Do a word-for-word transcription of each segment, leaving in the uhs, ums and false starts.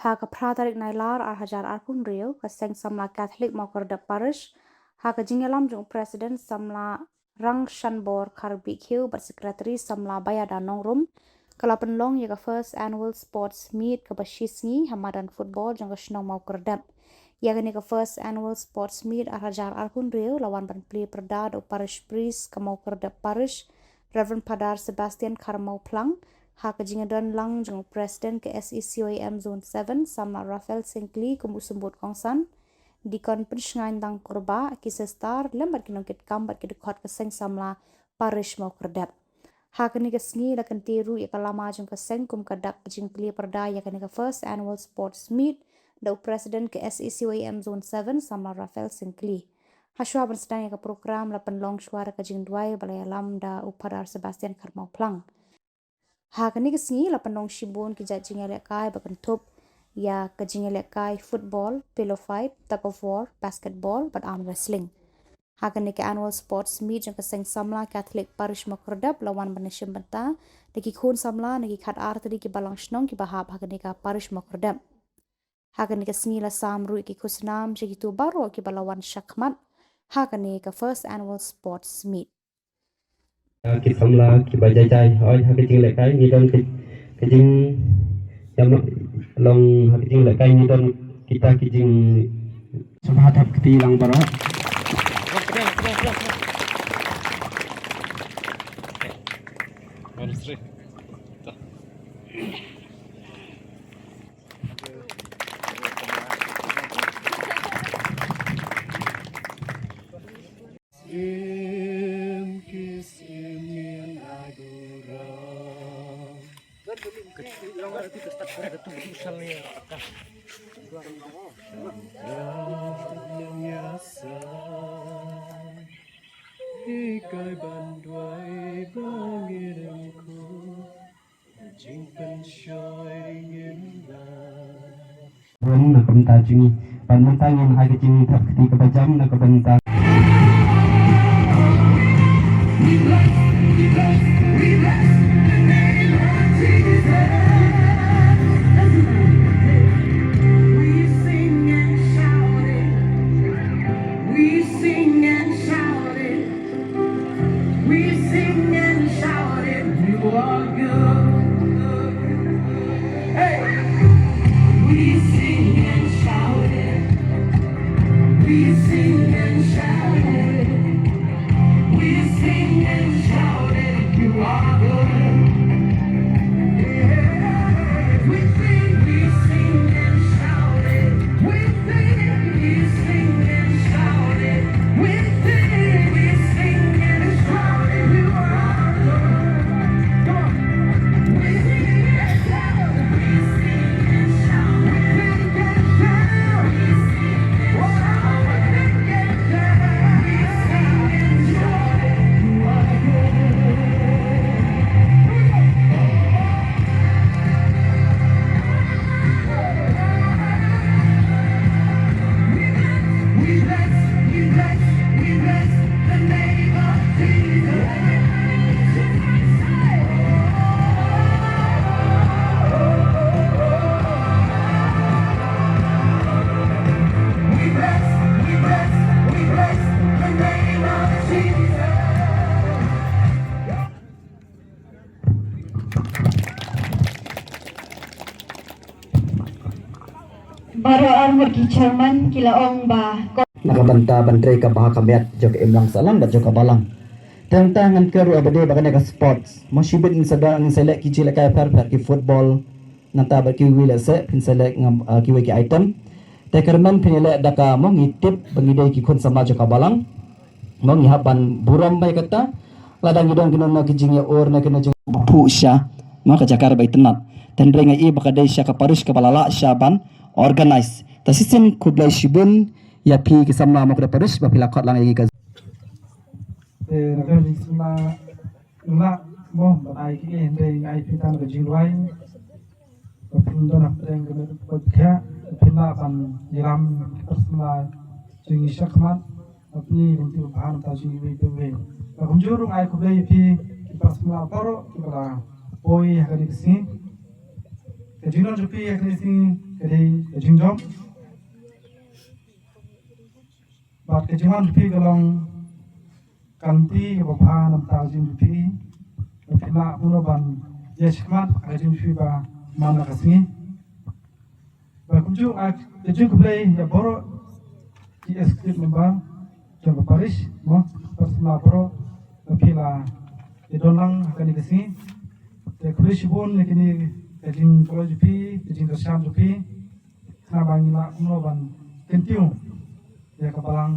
Ha ka phra tarik Nailar ar hajar arphew hynriew, ka Seng Samla Catholic Mawkyrdep Parish, ha ka jingïalam jong u President Samla Rangshanbor Kharbihkhiew bad Secretary Samla Bayada Nongrum, ka la pynlong ïa ka First Annual Sports Meet kaba shi sngi ha madan football jong ka shnong Mawkyrdep. Ïa kane ka First Annual Sports Meet ar hajar arphew hynriew la wan ban plie pyrda da u Parish Priest ka Mawkyrdep Parish, Reverend Father Sebastian Kharmawphlang, ha ka jingdon lang jong u President ka S E C Y M Zone seven, Samla Raphael Syngkli, kum u symbud kongsan, Deacon Pynshngaiñ Dangkurbah, ki sister, lem bad ki nongkitkam bad ki dkhot ka Seng Samla Parish Mawkyrdep. Ha kane ka sngi la kyntiew ruh ïa ka lama jong ka seng kum ka dak ka jingplie pyrda ïa kane ka First Annual Sports Meet da u President ka S E C Y M Zone seven, Samla Raphael Syngkli. Ha shuwa ban sdang ïa ka program la pynlong shuwa da ka jingduwai ba la ïalam da u Father Sebastian Kharmawphlang. Ha kane ka sngi la pynlong shibun ki jait jingïalehkai ba kynthup ïa ka jingïalehkai football, pillow fight, tug of war, basketball bad arm wrestling. Ha kane ka Annual Sports Meet jong ka Seng Samla Catholic Parish Mawkyrdep la wan ban ïashim bynta da ki khun samla na ki khatar tylli ki balang shnong kiba hap ha kane ka Parish Mawkyrdep. Ha kane ka sngi la sam ruh ïa ki khusnam sha kito baroh kiba la wan shakhmat ha kane ka First Annual Sports Meet. Ki samla kiba jai jai, hooid, ha ka jinglehkai ngi don ka, ka jing, ïa ma, long ha ka jinglehkai ngi don kita ki jing, sngewbha thap kti lang baroh. Bun na ka bynta jong ngi. Ban mynta ngin ai ka jingthap kti kaba jam na ka bynta. We sing and shout it. We sing and shout it. We sing and shout it. You are good. Hey! We sing and shout it. We sing and shout it. We sing and shout it. You are good. Yeah. We sing, we sing and shout it. We sing, we sing and shout it. We sing, we sing and shout it. You are Lord. Come on. We sing and shout it. We sing and shout it. We sing and shout it. We sing and shout it. Oh, we sing and shout it. We sing and shout it. You are Lord. Here we go. Baroh arngut ki chairman ki la ong ba na ka bynta ban trei ka bha ka miat jong ka imlang sahlang bad jong ka balang. Te nangta ngan kyrpad ruh ba dei ba kane ka sports mo shibit ngin sa da ngin sa leh ki jingïalehkai pher pher ki football nangta bad kiwei lehse phin sa leh ngam, ah, kiwei ki item. Te kyrmen phin ïaleh da ka mo ngi tip ba ngi dei ki khun samla jong ka balang. Mo ngi hap ban burom ba ïa kata lada ngi don kino kino ki jingïaur ne kino jing ba phuh sha mo ka jaka ba itynnat. Te hynrei nga i ba ka dei sha ka parish kaba la lah sha ban organize. Te shisien khublei shibun ïa phi ki samla mo ka parish ba phi la khot lang ïa ki ka. Te na ka jingsamla Nga mo ban ai ki hynrei nga ai phi tang ka jingduwai. Ba phin don hapdeng ka met ka pyrkhat ba phin lah ban ïalam ki para samla jong ngi shakhmat. Ba phin ïa lynti ba bha na ka bynta jong ngi iwei pa iwei. Nga kumjuh ruh nga ai khublei ïa phi ki para samla baroh kiba la poi ha kane ka sngi. Ka jingdon jong phi ha kane ka sngi Ka dei ka jingjop bad ka jingwan jong phi ka long ka lynti kaba bha na ka bynta ka jingim jong phi. Ba phin lah kumno ban ïaid shakhmat ha ka jingim jong phi ba man la ka sngi. Ba kumjuh ka jingkhublei ïa baroh ki executive member jong ka parish, mo, bad samla baroh ba phi la ïadon lang ha kane ka sngi. Te khublei shibun ïa kane ka jingkloi jong phi, ka jingkyrshan jong phi. Khnang ba ngin lah kumno ban kyntiew ïa ka balang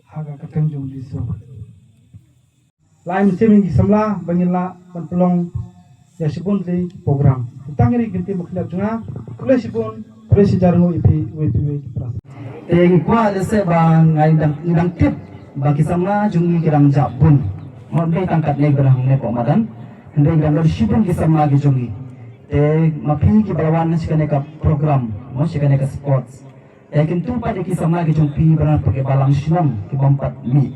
ha ka kyrteng jong U Jisu. Lai mynsiem ïa ki samla ba ngin lah ban pynlong ïa shibun ki program. Tang ïa kine ki kyntien ba khyndiat jong nga. Khublei shibun, khublei shihajar nguh ïa phi, ïa phi, ïa phi para. Te ngi kwah lehse ba ngi dang, ngi dang tip ba ki samla jong ngi ki dang jah bun. Mo, ym dei tang katne ba dang hangne hapoh madan. Hynrei ki dang don shibun ki samla ki jong ngi. Te ma phi kiba la wan sha kane ka program, mo, sha kane ka sports. Te kyntu pat ïa ki samla ki jong phi ba na pdeng ki balang shnong ki bym pat mih.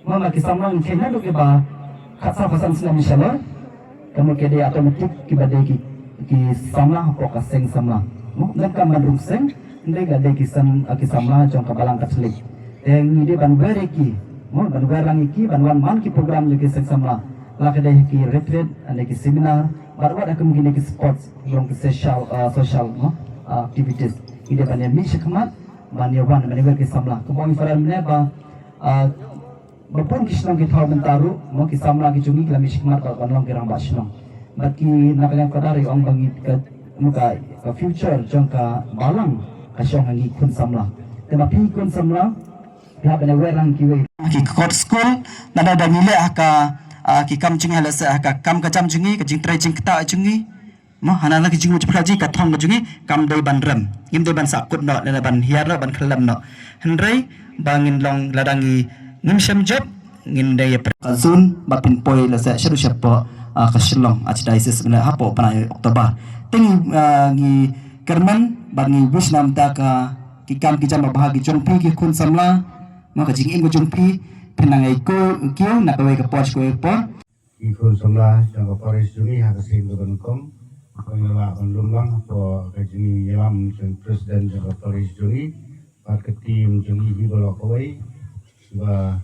Ma, ma ki samla ngi kheiñ naduh kiba khatsaw khatsan snem shalor. Ka mut ki dei automatic kiba dei ki, ki samla hapoh ka seng samla. Mo, ym dei ka man rung seng, hynrei ka dei ki sam, ki samla jong ka balang Katholik. Te ngi dei ban wer ïa ki, mo, ban wer lang ïa ki, ban wan man ki program jong ki seng samla. La ka dei ki retreat, lane ki seminar, bad wat ha kum kine ki sports, jong ki social, uh, social, mo, uh, activities. Ngi dei ban ïa mih shakhmat, ban ïa wan, ban ïa wer ki samla. Kumba ngi phai mynne ba, ah, ba bun ki shnong ki thaw mynta ruh, mo, ki samla ki jong ngi ki la mih shakhmat ban long ki rangbah shnong. Bad ki na ka liang ka dei ong ba ngi ka, mo, ka, ka future jong ka balang ka shong ha ngi khun samla. Te ma phi khun samla, phi hap ban ïa wer lang kiwei. Ki kot skul, lada da ngi leh ha ka, ah, ki kam jong ngi, ha lehse ha ka kam ka jam jong ngi, ka jingtrei jingktah jong ngi. Mo, hana la ki jingmut jingpyrkhat jong ngi, ka thong ka jong ngi kam dei ban rem. Ngim dei ban sahkut noh, lane ban hiar noh, ban khyllem noh. Hynrei ba ngin long, lada ngi, ngim shem jop, ngin dei ïa pyrkhat. Ka zone ba phin poi lehse shaduh shapoh, ah, ka Shillong Archdiocese mynne hapoh bnai October. Te ngi, ah, ngi kyrmen bad ngi wish na ka bynta ka ki kam ki jam ba bha ki jong phi ki khun samla. Mo, ka jingim ka jong phi, phin nang ïa kiew, kiew na kawei ka por sha kawei ka por. Ki khun samla jong ka parish jong ngi ha ka sien kaba nyngkong. Ba ngi la lah ban lum lang hapoh ka jingïalam jong president jong ka parish jong ngi bad ka team jong ngi hi baroh kawei. Ba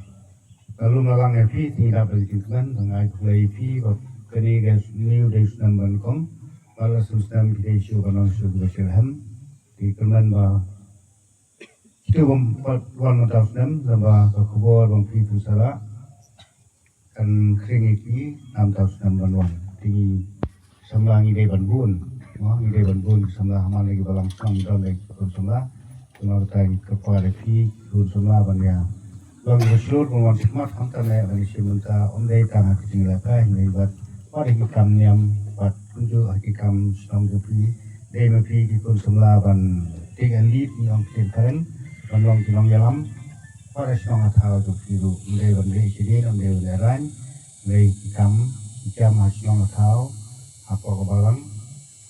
ka lum la lang ïa phi, te ngi dap da ka jingkmen, ba nga ai khublei ïa phi ba kane ka new day snem ba nyngkong. Ba la snem snem ki dei shuh ba nang shuh ba shuh hem. Te kyrmen ba Kito bym pat wan mynta u snem, naba ka khubor ba phi pynsalah kan khring ïa ki na mynta u snem ban wan. Te ngi samla ngi dei ban bun. Mo, ngi dei ban bun ki samla ha man la ki balang shnong, don la ki khun samla. Te ma kata ngi kyrpad ïa phi khun samla ban ïa long kiba shlur ban wan shakhmat, khamtam eh ban ïashim bynta, ym dei tang ha ka jingïalehkai, hynrei bad, bad ha ki kam niam, bad kumjuh ha ki kam shnong jong phi. Dei ma phi ki khun samla ban take a lead, ngi ong ktien kren, ban long ki nongïalam. Bad ha shnong ha thaw jong phi ruh, ym dei ban rieh shadien, ym dei ban rieh rain, hynrei ki kam, ki kam ha shnong ha thaw, hapoh ka balang,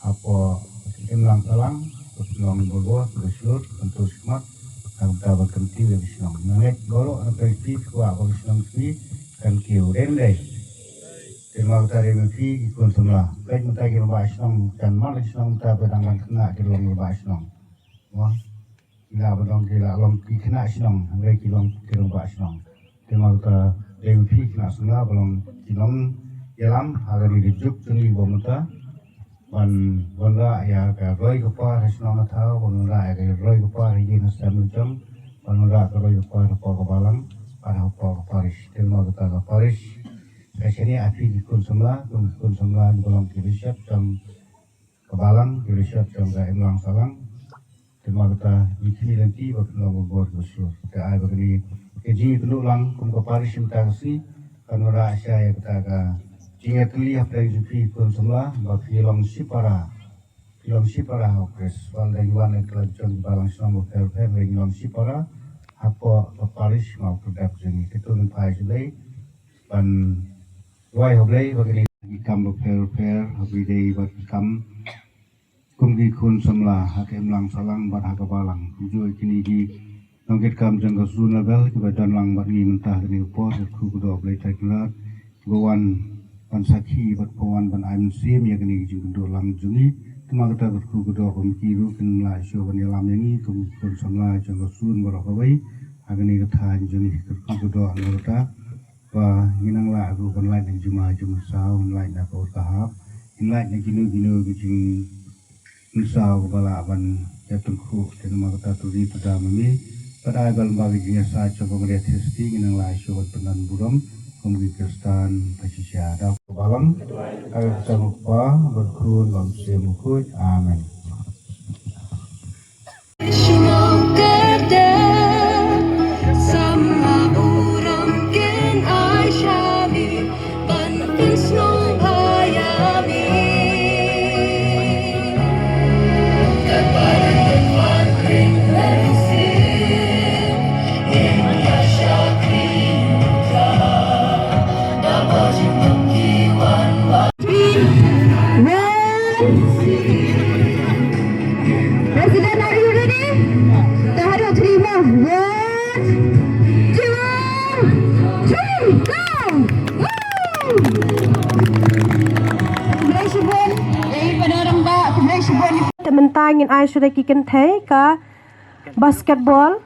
hapoh imlang sahlang, ka shnong Borabor, ka shlur, kan tur shakhmat, ha ka bynta ban kyntiew ïa ka shnong. Nga ngeit baroh na pdeng phi, phi kwah ba ka shnong phi kan kiew, dei ym dei? Te ma kata dei ma phi ki khun samla. Peit mynta ki rangbah shnong, kan man la ki shnong mynta ba dang dang khynnah ki long rangbah shnong. Mo, ki la ba dang ki la long ki khynnah shnong, hynrei ki long ki rangbah shnong. Te ma kata dei ma phi khynnah samla ba long ki nongïalam ha kane ka juk jong ngi ba mynta. Ban wanrah ïa ka roi ka par ha shnong ha thaw, ban wanrah ïa ka roi ka par ha ïing ha sem ha jong, ban wanrah ka roi ka par hapoh ka balang, bad hapoh ka parish. Te ma kata ka parish ka shaniah ha phi ki khun samla, kum ki khun samla ngi ba long ki bishop jong ka balang, ki bishop jong ka imlang sahlang. Te ma kata ngi khmih lynti ba phin long Borabor kiba shlur. Te ai ba kane ka jingïakynduh lang kum ka parish mynta ka sngi kan wanrah sha ïa kata ka jingïatylli hapdeng jong phi khun samla ba phi long shipara. Phi long shipara ha U Khrist. Ba lada ngi wan na ki khlem jong ki balang shnong bapher bapher, ngi long shipara hapoh ka parish Mawkyrdep jong ngi. Kito ngin phai sha U Blei ban duwai ha U Blei ba kine ki kam bapher bapher ha ki dei ba ki kam kum ki khun samla ha ka imlang sahlang bad ha ka balang. Kumjuh kine ki nongkitkam jong ka zone level kiba don lang bad ngi mynta ha kane ka por, ka kyrkhu ka doh U Blei Trai Kynrad kiba wan ban sakhi bad ba wan ban ai mynsiem ïa kane ka jingkynduh lang jong ngi. Namar kata ka kyrkhu ka doh kum ki ruh kin lah shuh ban ïalam ïa ngi kum ki khun samla jong ka shnong baroh kawei. Ha kane ka thaiñ jong ngi ka kyrkhu ka doh namar kata ba ngin nang lah ruh ban lait na jingma jingmynsaw, ngin lait na ka ur ka hap, ngin lait na kino kino ki jing Ngi saw kaba lah ban ïa tyngkhuh te namar kata to ri to da ma me. Bad ai ba lyngba ka jingïasaid jong ka Maria Theisotti ngin nang lah shuh ban pyndon burom kum ki Khristan ba shisha. Da ka balang ka Kpa bad Khun bad Mynsiem Bakhuid. Amen. President, are you ready? Tahan, three, four. One, two, three, go! Woo! Khublei shibun. Ei, para rangbah, khublei shibun. Te mynta ngin ai shuwa ki kynthei ka basketball.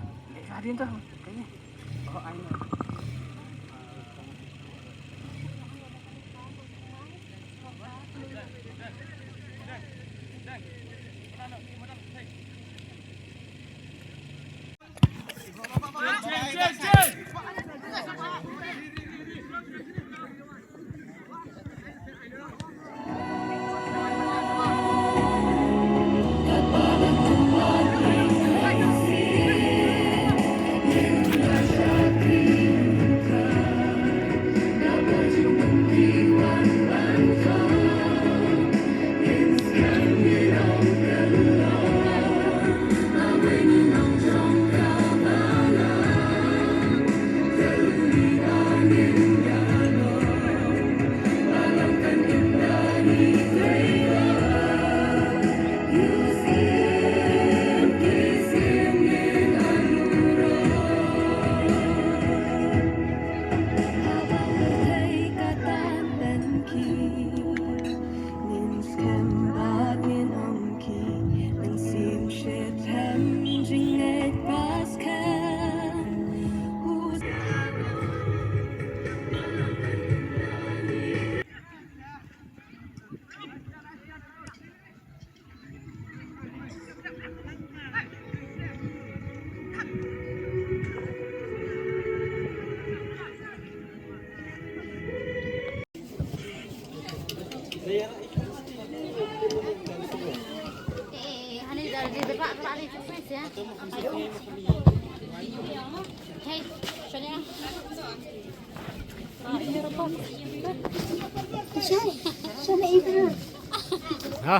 Ha?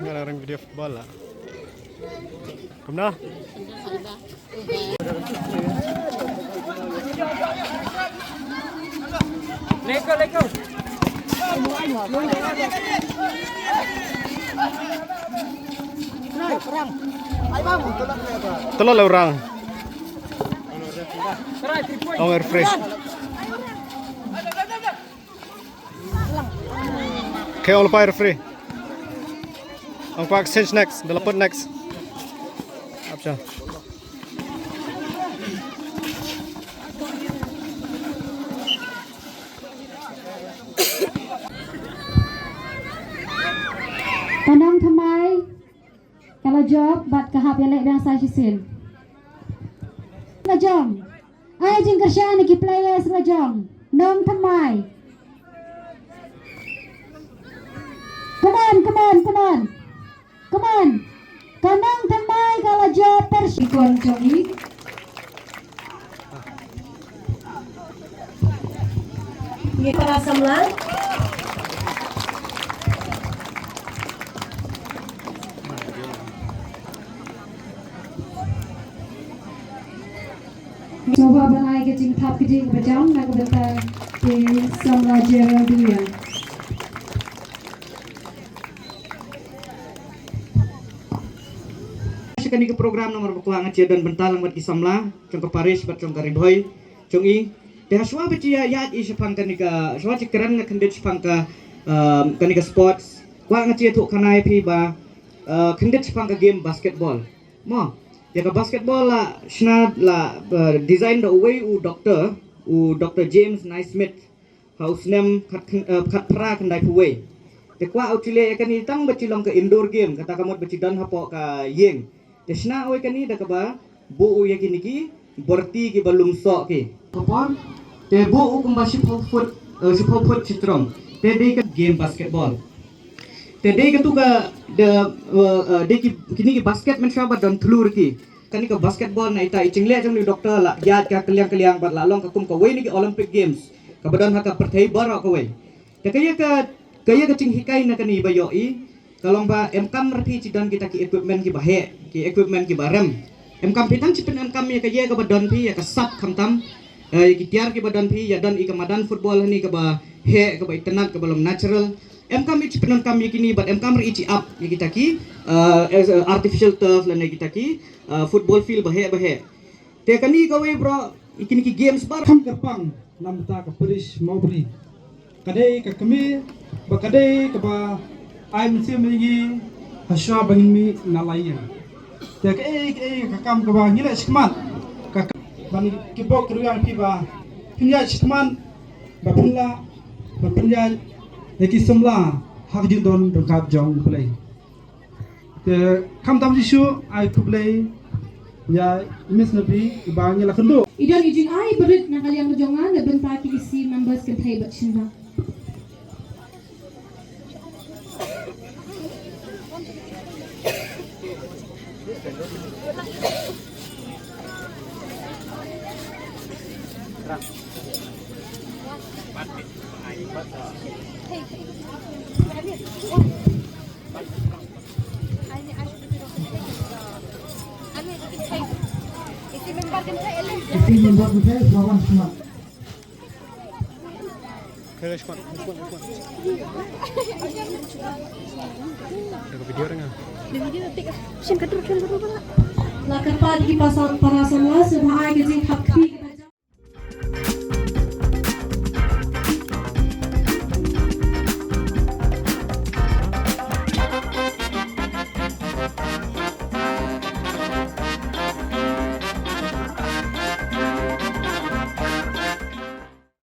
Nga ring video football lah. Kumno? Lego, lego. Telur lah orang. Ong referee. Okay, ong lepai referee. Ong pa exchange next, da la put next. Apcha. Ka nongthymmai ka la jop bad ka hap ïaleh biang sa shisien. Ka jong. Ai jingkyrshan ïa ki players la jong. Nongthymmai. Come on, come on, come on. Come on. Ka nongthymmai ka la jop per shikon jong i. Ngi para samla. Sngewbha ban ai ka jingthap kti kaba jam na ka bynta ki samla Geraldine. Sha kane ka program namar ba kwah nga ïa don bynta lang bad ki samla jong ka parish bad jong ka Ri Bhoi jong i. Te hashwa ba ïa ïa i shaphang kane ka, hashwa ïa kren nga khyndiat shaphang ka, um, kane ka sports. Kwah nga ïathuh khana ïa phi ba, eh, khyndiat shaphang ka game basketball. Mo, ïa ka basketball la shna la, eh, design da uwei u doktor, u doktor James Naismith. Ha u snem khat khyn-, eh, khatphra khyndaiphew wei. Te kwah u chileh ïa kane tang ba chi long ka indoor game, kata ka mut ba chi don hapoh ka ïing. Te shna u ïa kane da kaba buh u ïa kine ki borti kiba lum soh ki. Ka por, te buh u kumba shiphew foot, eh, shiphew foot shitrom. Te dei ka game basketball. Te dei katu ka, da, eh, eh, dei ki, kine ki basket mynshuwa ba don thlur ki. Kane ka basketball na ita i jingleh jong u doktor la ïaid ka kylliang kylliang bad la long ka kum kawei na ki Olympic Games kaba don ha ka pyrthei baroh kawei. Te ka ïa ka, ka ïa ka jinghikai na kane ba ïohi ka long ba em kam re phi chi don kita ki equipment kiba heh, ki equipment kiba rem. Em kam phi tang chi pyn em kam ïa ka ïa kaba don phi, ïa ka sap khamtam, eh, ïa ki tiar kiba don phi, ïa don i ka madan football hani kaba heh, kaba itynnad, kaba long natural. Em kam i chi pyn em kam ïa kine bad em kam re i chi ap ïa kita ki, eh, as, eh, artificial turf lane kita ki, eh, football field ba heh ba heh. Te kane kawei bro, i kine ki games baroh. Kham kyrpang na bynta ka parish Mawbri. Ka dei ka kmie ba ka dei kaba ai mynsiem ïa ngi ha shuwa ba ngin mih na la ïing. Te kaei kaei ka kam kaba ngi leh shakhmat ka, ka ban ki bok ki rwiang phi ba phin ïaid shakhmat ba phin lah ba phin ïaid ïa ki samla ha ka jingdon ryngkat jong U Blei. Te khamtam shisha ai khublei ïa Miss Nabi iba ngi la kynduh. I don i jingai barit na ka liang ka jong nga na bynta ki E C members kynthei bad shynrang. Isi member kynthei, lawan sma. Kare sma, sma, sma. Kare video ranga. Shin katur, shin katur pala. La kyrpad ki para samla sngewbha ai ka jingkhapkti